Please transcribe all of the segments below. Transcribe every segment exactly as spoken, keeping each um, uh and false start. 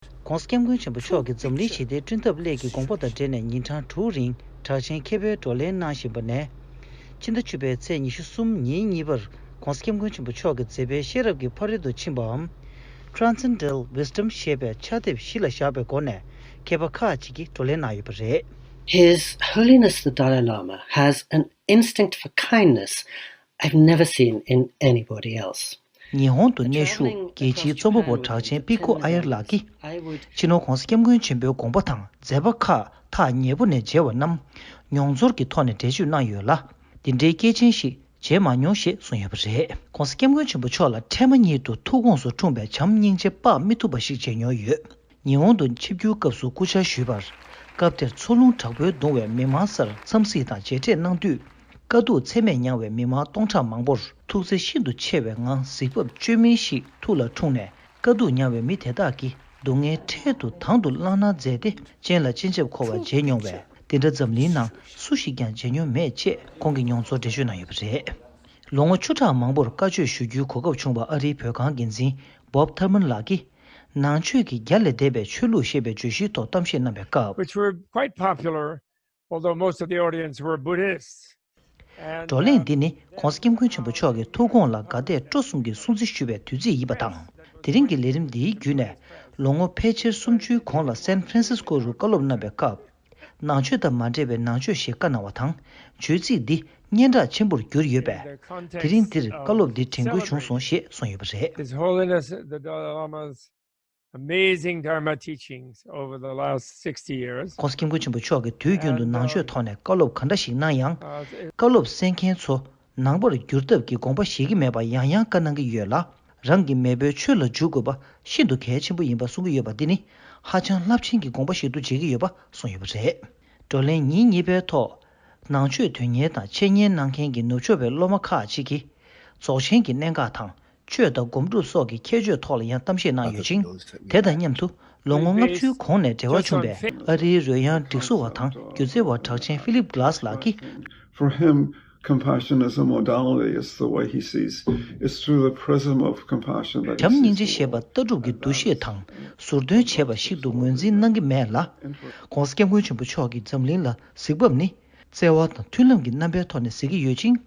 ༸གོང་ས་༸སྐྱབས་མགོན་ཆེན་པོ་མཆོག་གིས་འཛམ་གླིང་ཞི་བདེའི་བསྐྲུན་ཐབས་སླད་ཀྱི་དགོངས་པ་དང་འབྲེལ་ནས་ཉིན་གྲངས་དྲུག་རིང་གྲགས་ཅན་མཁས་པའི་བགྲོ་གླེང་གནང་བཞིན་པ་ནས། ཕྱི་ཟླ་བཅུ་པའི་ཚེས་ཉི་ཤུ་གསུམ་ཉིན་གཉིས་པར་༸གོང་ས་༸སྐྱབས་མགོན་ཆེན་པོ་མཆོག་གི་མཛད་པའི་ཤེས་རབ་ཀྱི་ཕ་རོལ་ཏུ་ཕྱིན་པའམ། Transcendental Wisdom ཞེས་པའི་ཕྱག་དེབ་གཞི་ལ་བཞག་པའི་སྒོ་ནས་མཁས་པ་ཁག་ཅིག་གིས་བགྲོ་གླེང་གནང་ཡོད་པ་རེད། His Holiness the Dalai Lama has an instinct for kindness I've never seen in anybody else. ཉི་ཧོང་དུ་གནས་བཞུགས་རྒྱལ་སྤྱིའི་རྩོམ་པ་པོ་གྲགས་ཅན་པི་ཁོ་ཨ་ཡར་ལགས་ཀྱིས། སྤྱི་ནོར་༸གོང་ས་༸སྐྱབས་མགོན་ཆེན་པོའི་དགོངས་པ་དང་མཛད་པ་ཁག་ཐག་ཉེ་པོ་ནས་མཇལ་བ་རྣམས་མྱོང་ཚོར་གྱི་ཐོག་ནས་འགྲེལ་བརྗོད་གནང་ཡོད་ལ། འདི་འདྲའི་སྐྱེས་ཆེན་ཞིག་མཇལ་མ་མྱོང་ཞེས་གསུངས་ཡོད་པ་རེད། ༸གོང་ས་༸སྐྱབས་མགོན་ཆེན་པོ་མཆོག་ལ་འཕྲལ་མ་ཉིད་དུ་ཐུགས་དགོངས་སུ་འཁྲུངས་པའི་བྱམས་སྙིང་རྗེ་དཔག་མི་ཐུབ་པ་ཞིག་མཇལ་མྱོང་ཡོད། ཉི་ཧོང་དུ་ཆིབས་བསྒྱུར་སྐབས་སུ་སྐུ་བཅར་ཞུས་པར། སྐབས་དེར་འཚོ་རླུང་དྲག་པོས་གདུང་བའི་མི་མང་སར་འཚམས་གཟིགས་དང་མཇལ་འཕྲད་གནང་དུས། དཀའ་སྡུག་ཚད་མེད་མྱངས་པའི་མི་མང་སྟོང་ཕྲག་མང་པོར་ཐུགས་བརྩེ་ཤིན་ཏུ་ཆེ་བའི་ངང་གཟིགས་བབ་བཅོས་མིན་ཞིག་ཐུགས་ལ་འཁྲུངས་ནས། དཀའ་སྡུག་མྱངས་པའི་མི་དེ་དག་གི་སྡུག་བསྔལ་འཕྲལ་དུ་དང་དུ་བླངས་གནང་མཛད་དེ། སྤྱན་ལ་སྤྱན་ཆབ་འཁོར་བ་མཇལ་མྱོང་བས། དེ་འདྲ་འཛམ་གླིང་ནང་སུ་ཞིག་ཀྱང་མཇལ་མྱོང་མེད་ཅེས་ཁོང་གིས་མྱོང་ཚོར་འགྲེལ་བརྗོད་གནང་ཡོད་པ་རེད། ལོ་ངོ་བཅུ་ཕྲག་མང་པོར་བཀའ་ཆོས་ཞུ་རྒྱུའི་གོ་སྐབས་བྱུང་བ་ཨ་རིའི་བོད་ཁང་འགན་འཛིན་Bob Thurman ལགས་ཀྱིས། ནང་ཆོས་ཀྱི་རྒྱ་ལས་འདས་པའི་ཆོས་ལུགས་ཞེས་པའི་བརྗོད་གཞིའི་ཐོག་གཏམ་བཤད་གནང་བའི་སྐབས། Which were quite popular, although most of the audience were Buddhists. And, བགྲོ་གླེང་འདི་ནི་༸གོང་ས་༸སྐྱབས་མགོན་ཆེན་པོ་མཆོག་གི་ཐུགས་དགོངས་ལ་དགའ་དད་སྤྲོ་གསུམ་གྱིས་སྲུང་བརྩི་ཞུ་བའི་དུས་ཚིགས་ཡིན་པ་དང་། དེ་རིང་གི་ལས་རིམ་འདིའི་བརྒྱུད་ནས། ལོ་ངོ་ཕལ་ཆེར་སུམ་ཅུའི་གོང་ལ་སན་ཧྥ་རན་སིས་ཀོ་རུ་བཀའ་སློབ་གནང་བའི་སྐབས། ནང་ཆོས་དང་མ་འདྲེས་པའི་ནང་ཆོས་ཞེས་བཀའ་གནང་བ་དང་། བརྗོད་ཚིག་འདི་སྙན་གྲགས་ཆེན་པོར་གྱུར་ཡོད་པས། དེ་རིང་འདིར་བཀའ་སློབ་འདི་དྲན་སྐུལ་བྱུང་སོང་ཞེས་གསུངས་ཡོད་པ་རེད། His Holiness the Dalai Lama's amazing Dharma teachings over the last sixty years. ༸གོང་ས་༸སྐྱབས་མགོན་ཆེན་པོ་མཆོག་གིས་དུས་རྒྱུན་དུ་ནང་ཆོས་ཐོག་ནས་བཀའ་སློབ་ག་འདྲ་ཞིག་གནང་ཡང་། བཀའ་སློབ་གསན་མཁན་ཚོ་ནང་པར་འགྱུར་ཐབས་ཀྱི་དགོངས་པ་བཞེས་ཀྱི་མེད་པ་ཡང་ཡང་བཀའ་གནང་གི་ཡོད་ལ། རང་གི་མེས་པོའི་ཆོས་ལ་འཇུག་དགོས་པ་ཤིན་ཏུ་གལ་ཆེན་པོ་ཡིན་པ་གསུང་གི་ཡོད་པ་འདི་ནི་ཧ་ཅང་རླབས་ཆེན་གྱི་དགོངས་པ་ཞིག་ཏུ་མཇལ་གྱི་ཡོད་པ་གསུངས་ཡོད་པ་རེད། བགྲོ་གླེང་ཉིན་གཉིས་པའི་ཐོག་ནང་ཆོས་དོན་གཉེར་དང་འཆད་ཉན་གནང་མཁན་གྱི་ནུབ་ཕྱོགས་པའི་སློབ་མ་ཁག་ཅིག་གིས་རྫོགས་ཆེན་གྱི་གནད་འགག་དང་ཆོས་དང་སྒོམ་སྒྲུབ་སོགས་ཀྱི་ཁྱད་ཆོས་ཐོག་ལ་ཡང་གཏམ་བཤད་གནང་ཡོད་ཅིང་། དེ་དང་མཉམ་དུ་ལོ་ངོ་ལྔ་བཅུའི་གོང་ནས་འབྲེལ་བ་བྱུང་བའི་ཨ་རིའི་རོལ་དབྱངས་སྒྲིག་བཟོ་བ་དང་སྒྱུ་རྩལ་བ་གྲགས་ཅན་Philip Glass ལགས་ཀྱིས། For him, compassion is a modality. It's the way he sees. It's through the prism of compassion that he བྱམས་སྙིང་རྗེ་ཞེས་པ་ལྟ་གྲུབ་ཀྱི་འདུ་ཤེས་དང་ཟུར་འདོན་བྱས་པ་ཞིག་ཏུ་ངོས་འཛིན་གནང་གི་མེད་ལ། ༸གོང་ས་༸སྐྱབས་མགོན་ཆེན་པོ་མཆོག་གིས་འཛམ་གླིང་ལ་གཟིགས་བབ་ནི་བརྩེ་བ་དང་མཐུན་ལམ་གྱི་རྣམ་པའི་ཐོག་ནས་གཟིགས་ཀྱི་ཡོད་ཅིང་།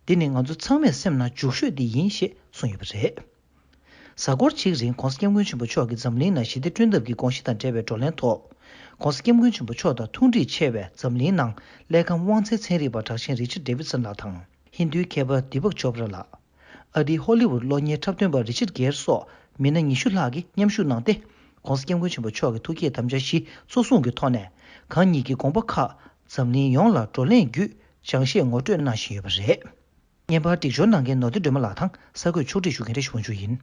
འདི་ནི་ང་ཚོ་ཚང་མའི་སེམས་ནང་འཇུག་ཤོས་འདི་ཡིན་ཞེས་གསུངས་ཡོད་པ་རེད། གཟའ་འཁོར་གཅིག་རིང་༸གོང་ས་༸སྐྱབས་མགོན་ཆེན་པོ་མཆོག་གིས་འཛམ་གླིང་ནང་ཞི་བདེ་བསྐྲུན་ཐབས་ཀྱི་དགོངས་གཞི་དང་འབྲེལ་བའི་བགྲོ་གླེང་ཐོག ༸གོང་ས་༸སྐྱབས་མགོན་ཆེན་པོ་མཆོག་དང་ཐུགས་འདྲིས་ཆེ་བའི་འཛམ་གླིང་ནང་ཀླད་ཁང་དབང་རྩའི་ཚན་རིག་པ་གྲགས་ཅན་Richard Davidson ལགས་དང་། ཧིན་རྡུའི་མཁས་པ་Deepak Chopra ལགས། ཨ་རིའི་ཧོ་ལི་ཝུད་གློག་བརྙན་འཁྲབ་སྟོན་པ་Richard Gere སོགས་མི་སྣ་ཉི་ཤུ་ལྷག་གིས་མཉམ་ཞུགས་གནང་སྟེ། ༸གོང་ས་༸སྐྱབས་མགོན་ཆེན་པོ་མཆོག་གི་ཐུགས་བསྐྱེད་དམ་བཅའ་བཞི་གཙོ་བཟུང་གི་ཐོག་ནས། གང་ཉིད་ཀྱི་དགོངས་པ་ཁག་འཛམ་གླིང་ཡོངས་ལ་བགྲོ་གླེང་བརྒྱུད་སྦྱང་བཤད་ངོ་སྤྲོད་གནང་བཞིན་ཡོད་པ་རེད། བརྙན་པར་སྒྲིག་སྦྱོར་གནང་མཁན་ནོར་བུ་སྒྲོལ་མ་ལགས་དང་གསར་འགོད་ཕྱོགས་སྒྲིག་ཞུ་མཁན་བཀྲ་ཤིས་དབང་ཕྱུག་ཡིན།